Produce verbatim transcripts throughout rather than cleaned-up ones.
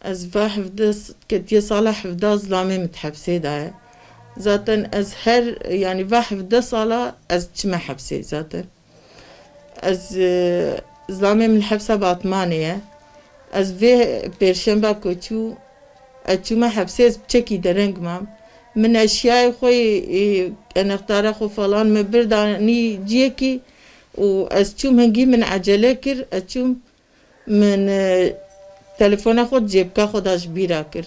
Ez va hevdeh s-, ketiye sala hevdeh zilamê min di hepsê de ye. Zaten ez her, yanî va hevdeh sala ez çime hepsê zaten. Ez, e, zilamê min li hepsa Batmanê ye. Ez vê pêrşemba ku çû, ez çûme hepsê, ez bi çekî dereng mam. Min eşyayê xwe yê, e, enextara xwe falan min bir danî ciyekî û ez çûm hingî min ecele kir, ez çûm min, e, telefona xwe di cêbika xwe de ji bîra kir.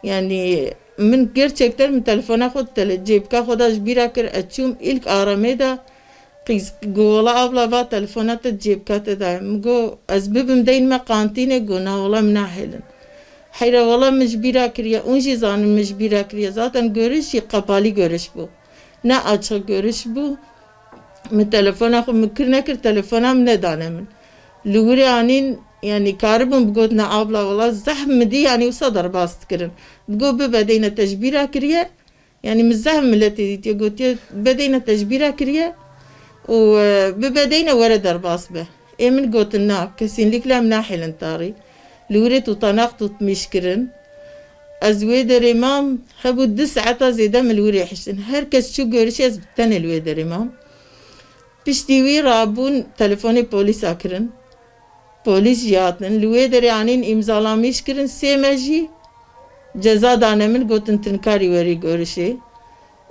Yanî min gerçekten min telefona xwe tele-, cêbika xwe de ji bîra kir. Ez çûm îlk aramê de qîz got, "Wela abla va telefona te cêbika te de ye." Min got, "Ez bibim deynime qantînê?" Got, "Na wela min nahêlin." Heyra wela min ji bîra kiriye, ûn jî zanin min ji bîra kiriye. Zaten görüş jî qepalî görüş bû. Ne açık görüş bû. Min telefona xwe min kir nekir, telefona min nedane min. Li wirê anîn, yanî karibin bigotina abla, wela zehf min dî, yanî wisa derbas dikirin. Digot, "Bibe deyne te ji bîra kiriye." Yanî min zehf miletê dîtiye, gotiye, "Bibe deyne te ji bîra kiriye û, e, bibe deyne were derbas be." Ê min gotin, "Na, kesinlikle em nahêlin tarî." Li wirê tutanak tutmîş kirin. Ez wê derê mam, hebû du saeta zêde min li wirê hiştin. Her kes çû görişê, ez bi tenê li wê derê mam. Piştî wî rabûn telefonê polîsa kirin. Polîs jî hatin. Li wê derê anîn îmzalamîş kirin. Sê me jî ceza dane min, gotin, "Ti nikarî werî görişê."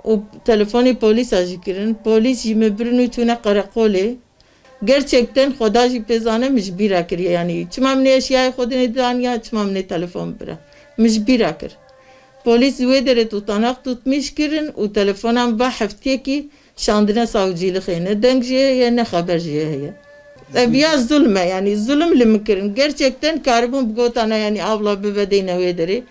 Û telefonê polîsa jî kirin. Polîs jî min birin û çûne qereqolê. Gerçekten Xweda jî pê zane min ji bîra kiriye. Yanî çima min ê eşyayê xwe dinê daniya, çima min ê telefon bira. Min ji bîra kir. Polîs wê derê tutanak tutmîş kirin û telefona min va heftiyekî şandine savcîlixê. Ne deng jê heye, ne xeber jê heye. Ev ya zulm e, yanî zulm li min kirin. Gerçekten karibûn bigotana, yanî abla bibe deyne wê derê.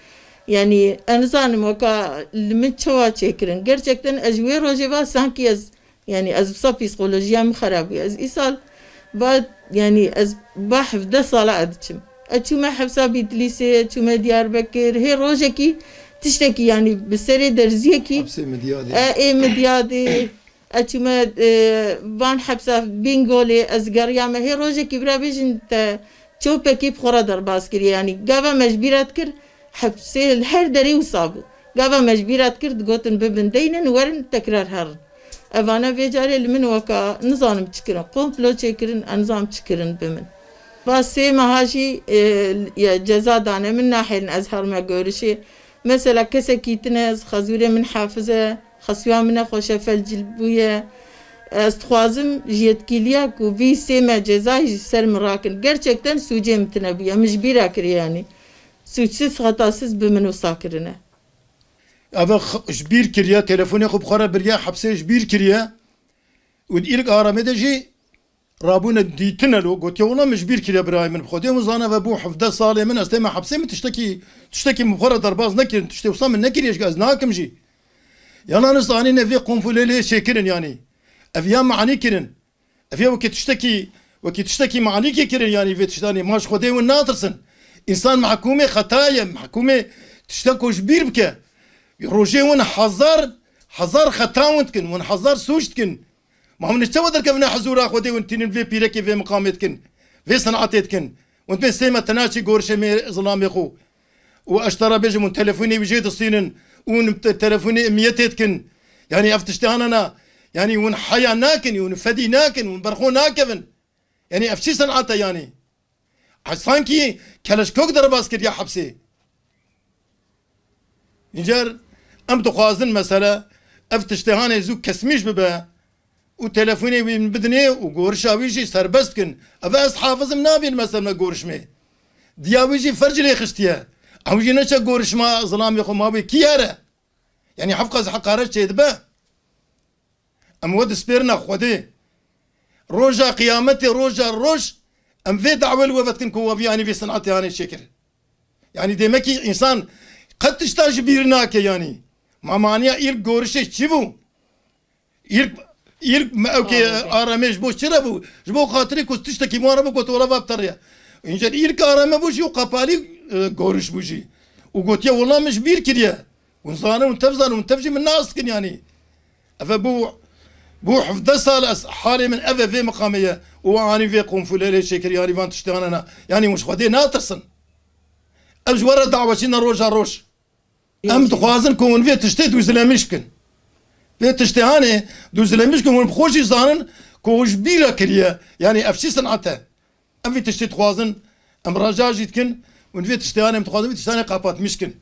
Yanî ez nizanim weka li min çawa çêkirin. Gerçekten ez ji wê rojê va sankî ez Yanî ez wisa psîkolojiya min xerab bûye. Ez îsal va, yanî ez va hevdeh sala ez diçim. Ez çûme hepsa Bîtlîsê, ez çûme Diyarbekir. Hê rojekî tiştekî, yanî bi serê derziyekî Hepsê Midyadê. E, ê Midyadê. Ez çûme, e, van hepsa Bîngolê, ez geriyame. Hê rojekî bira bêjin te çopekî bi xwe re derbas kiriye. Yanî gava me ji bîra dikir, hepsê li her derê wisa bû. Gava me ji bîra dikir, digotin, "Bibin deynin, werin tekrar herin." Evane vê carê li min weka nizanim çi kirin, komplo çêkirin, ez nizanim çi kirin bi min. Va sê meha jî, e, ye, ceza dane min, nahêlin ez herime görişê. Mesela kesekî tine, ez xezûrê min hafiz e, xesûya min e xweşefel cil bûye. Ez dixwazim ji yetkîliya ku vî sê me cezayî ji ser min rakin. Gerçekten sûcê min tine bûye, min ji bîra kiriye yanî. Sûçsiz, xetasiz bi min wisa kirine. Ev x-, ji bîr kiriye, telefonê xwe bi xwe re biriye, hepsê ji bîr kiriye. Û di îlk aramê de jî rabûne dîtine lo, gotiye, "Wela min ji bîr kiriye birayê min, bi Xwedê hûn zane ve bû hevdeh salê min, ez tême hepsê min tiştekî, tiştekî min bi xwe re derbaz nekirin, tiştê wisa min nekiriye, ji ez nakim jî." Yana nisanîne vê qonfulê lê çêkirin yanî. Ev ya manî kirin. Ev ya wekî tiştekî, wekî tiştekî manîkê kirin, yanî vê tiştanê ma ji Xwedê win natirsin. Însan mehkûmê xeta ye, mehkûmê tişteko ji bîr bike. Rojê win hezar, hezar xeta win dikin, win hezar sûc dikin. Ma hûn çawa derkevine hizûra Xwedê win tînin vê pîrekê, vê miqamê dikin, vê senatê dikin? Win dibên sê me tena çî gorişê me zilamê xwe. Û ez ji te re bêjim, hûn telefonê wî jê distînin, hûn te-, telefonê emniyetê dikin. Yanî ev tiştê hene ne. Yanî hûn heya nakin, hûn fedî nakin, hûn berxwe nakevin. Yanî ev çi senat e yanî? Ez sankî keleşkok derbas kiriye hepsê. Încer em dixwazin mesele ev tiştê hanê zû kesmîş bibe. û telefonê wî min bidinê û gorişa wî jî serbest bikin. Ev ez hafizim nabîn mesela me gorişmê. Diya wî jî ferc lê xistiye. Ew jî neçe gorişma zilamê xwe ma wê kî here? Yanî hevqas heqaret çêdibe. Em we dispêrine Xwedê. Roja qiyametê, roja roj, em vê dawê li we vedikin ku we vî anî vê senatê hanê çêkir. Yanî demekî însan qet tişta ji bîr nake yanî. Ma maniya îlk gorişê çi bû? Îlk, îlk me ewkê aremê ji bo çi re bû? Ji bo xatirê ku tiştekî wan re bû, got, "Wela va bi te re ye." Înca îlk areme bû jî û qapalî, e, goriş bû jî. Û gotiye, "Wela min ji bîr kiriye." Hûn zanin, hûn tev zanin, hûn tev jî min nas dikin yanî. Ev e bû, bû hevdeh sal ez halê min ev e vê miqamê ye. Û anî vê qunfulê lê çêkir yanî van tiştê anena. Yanî hûn ji Xwedê natirsin. Ev ji we re daweçî ne roja roj. Em dixwazin ku hûn vê tiştê dûzilemîş bikin. Vê tiştê hanê dûzilemîş bikin, hûn bi xwe jî zanin ku hûn ji bîr re kiriye. Yanî ev çi sinet e? Em vê tiştê dixwazin, em raja jî dikin, hûn vê tiştê hanê em dixwazin vê tiştanê qapatmîş bikin.